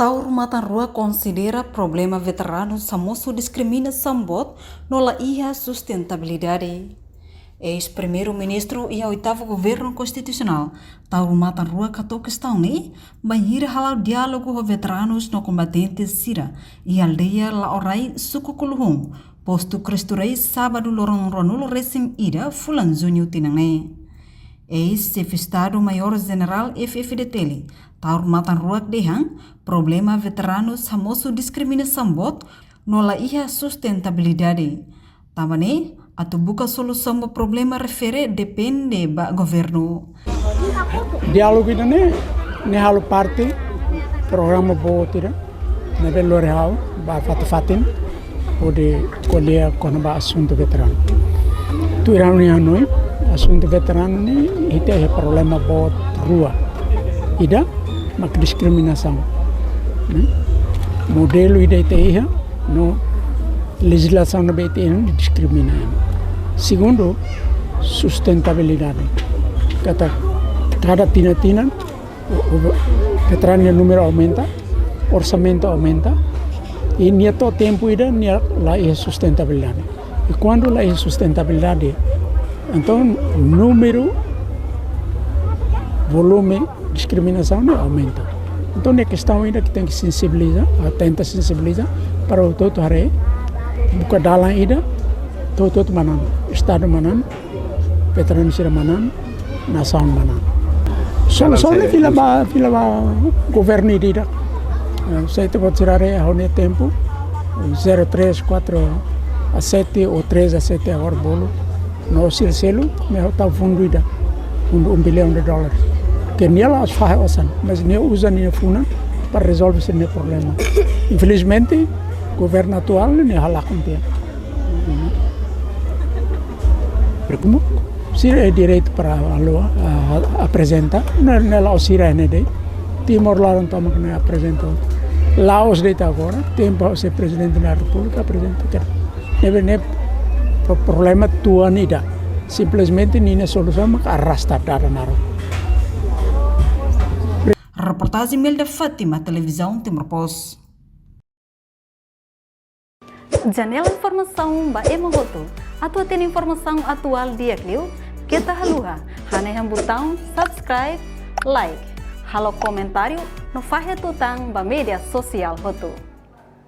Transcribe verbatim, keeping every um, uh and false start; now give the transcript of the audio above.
Taur Matan Ruak konsidera problema veteranu hamosu diskriminasaun boot no la iha sustentabilidade. Eis-Primeiru-Ministru iha oitavu Governu Konstitusionál, Taur Matan Ruak hato'o kestaun ne'e bainhira hala'o diálogu ho veteranus no kombatentes sira iha aldeia La'o Rai, suku Kuluhun, postu Cristo Rei, sábadu loron ruanulu resin ida fulan juñu tinan ne'e. Eis-Xefe Estadu Maiór Jenerál F-FDTL, Taur Matan Ruak dehan, problema veteranus hamosu diskriminasaun boot no la iha sustentabilidade. Tanba ne'e, atu buka solusaun ba problema refere depende ba governu. Diálogu ida-ne'e, ne'e halo parte programa boot ida ne'ebé lori ha'u ba fatin-fatin hodi ko'alia kona-ba asuntu veteranu. Tuir ha'u-nia hanoin, asuntu veteranu ne'e ita iha problema boot rua. Ida mak diskriminasaun. Hmm? Modelu ida ita iha, no lejizlasaun ne'ebé ita iha ne'e diskrimina. Segundu, sustentabilidade. Katak kada tinan-tinan, o, o, veteranu nia númeru aumenta, orsamentu aumenta, i nia to'o tempu ida nia la iha sustentabilidade. I kuandu la iha sustentabilidade, entaun númeru, volume diskriminasaun ne'e aumenta. Entaun ne'e kestaun ida ke tenke sensibiliza, ah, tenta sensibiliza para hotu-hotu haree, buka dalan ida, hotu-hotu manán, Estadu manán, veteranu sira manán, nasaun manán. Solusaun ne'e fila ba, fila ba governu ida-idak. Eh, se ita-boot sira haree ha'u-nia tempu, zero três, quatro a sete ou três a sete agora bolu. No sira selu, ne'e ha'u tau fundu ida, fundu um bilhão de dólares. Ke nia la'ós fahe osan, mas nia uza nia funan para rezolve sira-nia problema. Infelizmente, governu atuál ne'e halakon tiha. Pero como? Sira iha direitu para aloa, a, a, aprezenta, ne'e, ne'e la'ós sira ne'e de'it. Timor laran tomak ne'e aprezenta. La'ós de'it agora, tempu ha'u sai Prezidente da Repúblika aprezenta. Ne'ebé ne'e pro-, problema tuan ida. Simplesmente ninia solusaun mak arrasta dada naruk. Reportajen Imelda Fátima, Televizaun Timor Post. Janela informasaun ba ema hotu. Atu hatene informasaun atuál di'ak liu, keta haluha hanehan butaun subscribe, like, halo komentáriu no fahe tutan ba média sosiál hotu.